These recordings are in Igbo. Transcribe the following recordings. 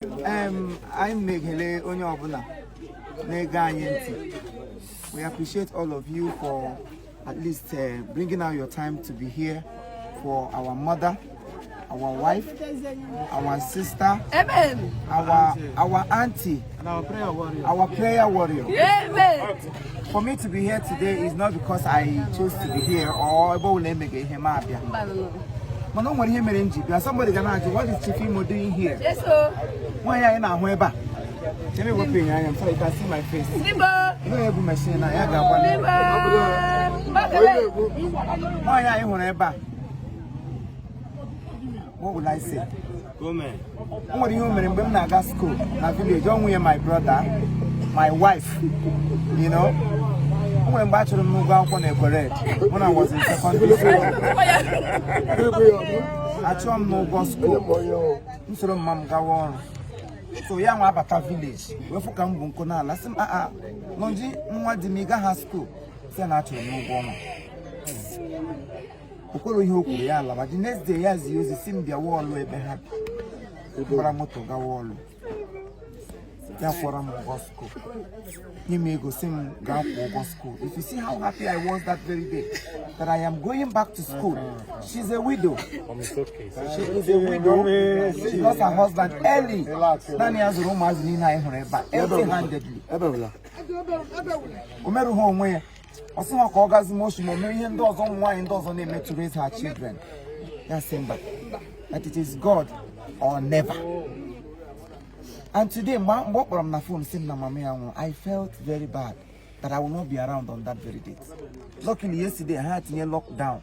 Anyị na-ekele onye ọbụla na-ege anyị ntị. We appreciate all of you for at least bringing out your time to be here for our mother, our wife, our sister, Amen. our auntie, And our prayer warrior. Our prayer warrior. Amen. For me to be here today is not because I chose to be here or ebe ọbụla emege ihe m abịa. Mana o nwere ihe mere m ji bịa. Somebody ga na-ajụ, "What is Chief Imo doing here?" Yes, o. Nwaanyị anyị na-ahụ ebe a. Chere, wepụ enyo anya m so you can see my face. Igbo. Ihe onye bụ machine na ya ga-agbalị. Igbo. Mbakele. Nwaanyị anyị hụrụ ebe a. What will I say? O nwere ihe o mere mgbe m na-aga school na village. Ọ nwunye my brother, my wife. O nwere mgbe a chụrụ m n'ụgwọ akwụkwọ na Ekwere when I was in secondary school. Achụọ m n'ụgwọ school. M soro mma m gawa ọrụ. So ya nwa abata village wee fụ ka m bụ nkụ n'ala, sị m, "Aa, Nọnji, nwa di m, ị gaghị school?" Sị na achụrụ m n'ụgwọ ọnwa. Okwere ihe o kwuru, ya alaba. The next day, ya zie ozi si m bịawa ọlụ ebe ha bi. Gbara moto gawa ọlụ, ya kwọrọ m ụgwọ school, nye m ego, si m gaa kwụọ ụgwọ school. If you see how happy I was that very day that I am going back to school. She's a widow. She is a widow. She lost her husband early. Naanị ya zụrụ ụmụazị niile anyị hụrụ ebe a empty handedly. O merụghị onwe ya. Ọ sị ha ka ọ gazi moshi ma o mee ihe ndị ọzọ ụmụ nwaanyị ndị ọzọ na-eme to raise her children. Ya sị mba, that it is God or never. And today, mgbe ọ kpọrọ m na phone sị m na mama ya nwụrụ, I felt very bad that I will not be around on that very date. Luckily, yesterday ha tinye lockdown,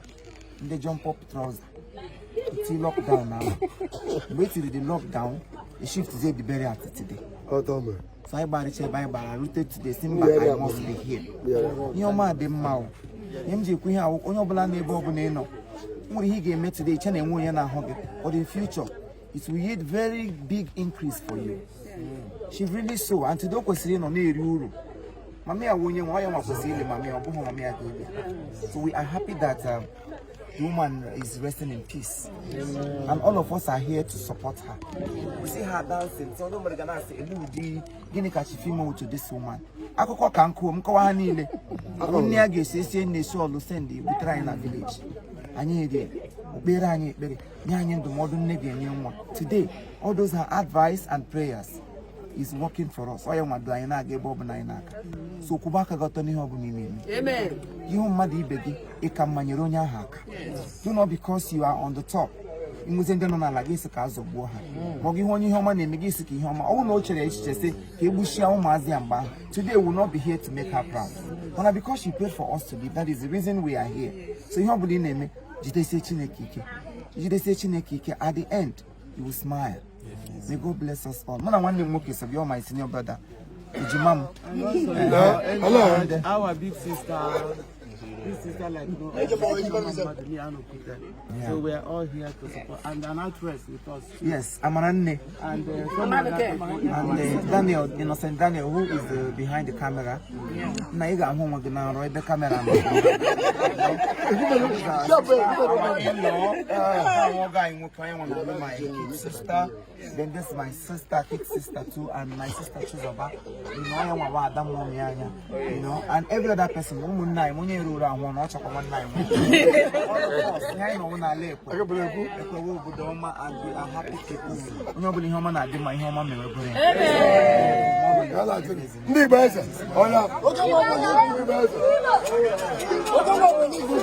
ndị jump up trouser eti lockdown ahụ. Mgbe e tiri the lockdown, e shift the burial to today. So anyị gbaricha ebe anyị gbara rute today, si mba, I must be here. Ihe ọma dị mma o. Ihe m ji ekwu ihe awụ, onye ọbụla n'ebe ọbụla ị nọ, nwere ihe ị ga-eme today iche na enwe onye na-ahụ gị, but in future it will yield very big increase for you. She really so, and today o kwesịrị ịnọ na-eri uru. Mama ya wụ onye nwe ọ, ya nwa kwesịrị ili mama ya, ọ bụghị mama ya ga-eli. So we are happy that the woman is resting in peace and all of us are here to support her. We see her dancing, so ndị mmadụ ga na-asị, "Elu ụdị gịnị ka Chief Imo to this woman?" Akụkọ ka nkụ m kọwa ha niile. Nne ya ga-esi esi na-esi ọlụ send butere anyị na village. Anyị rie okpere anyị ekpere, nye anyị ndụmọdụ nne ga-enye nwa. Today, all those her advice and prayers is working for us. Ọ ya nwado anyị na-aga ebe ọbụla anyị na-aga. So kwụba aka gị ọtọ n'ihe ọbụla ị na-eme. Amen. Ihu mmadụ ibe gị ịka mma, nyere onye ahụ aka. Do not, because you are on the top, ịnwezi ndị nọ n'ala gị sị ka a zọgbuo ha, ma ọ gị hụ onye ihe ọma na-eme gị sị ka ihe ọma. Ọ bụrụ na o chere echiche sị ka egbuchie ụmụazị ya mgbe ahụ, today will not be here to make her proud. Mana because she prayed for us to live, that is the reason we are here. So ihe ọ bụla ị na-eme, jidesie Chineke ike, jidesie Chineke ike. At the end, you will smile. May God bless us all. Mụ na nwanne m nwoke so bịa, my senior brother, ejima m. And our big sister, big sister like no other. So we are all here to support, and an actress with us too. Yes, Amaranne. And some other people. And Daniel, Innocent Daniel, who is behind the camera. Na ị ga-ahụ onwe gị na nrọ ebe camera nọ. Our in-law, ọgọ anyị nwoke, onye nwe na my kid sister. Then this my sister, kid sister too, and my sister Chizoba. Onye nwa wa ada mụọ ya anya. And every other person, ụmụnne anyị, onye ruru ahụ na ọ chọkwa nwanne anyị nwoke. All of us, ihe anyị nọ n'ala Ekwe. Ekwe wụ obodo ọma, and we are happy people. Onye ọbụla ihe ọma na-adị mma, ihe ọma mere bụrụ ya. Ndị Igbo eze ọya oke nwa bụ ndị Igbo eze oke nwa bụ ndị Igbo.